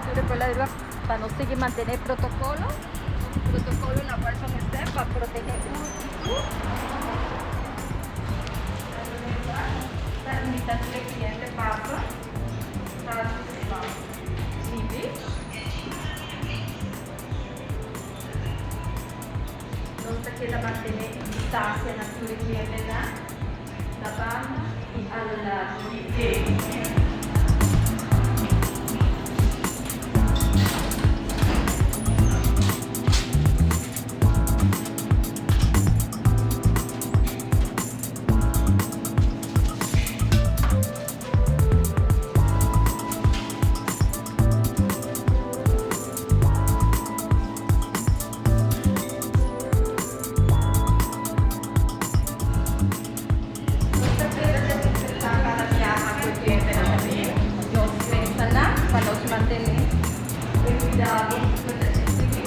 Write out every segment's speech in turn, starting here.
tur e pueblo di Aruba pa nos sigui mantene protocolo, protocolo na Welcome Step pa protege un y tur. Ta invita tur e cliente pasa pa libi. Nos ta keda mantene e distancia na tur e clientenan na banda y a lo largo di e. Nos ta keda desinfektá kada biaha ku e klientenan ta bini. Nos mesanan pa nos mantené e kuidado ku ta eksigí.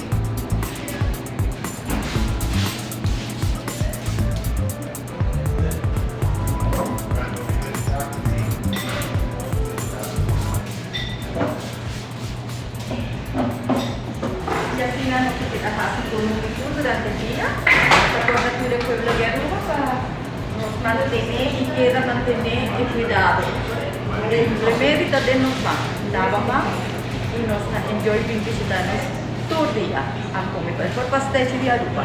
Y asina nos ta keda haci comunico durante dia pa torna tur e pueblo di Aruba pa nos mantene y keda mantene e cuidado. E remedio ta den nos man, laba man y nos ta enjoy bin bishita nos tur dia. A come pa e por pastechi di Aruba.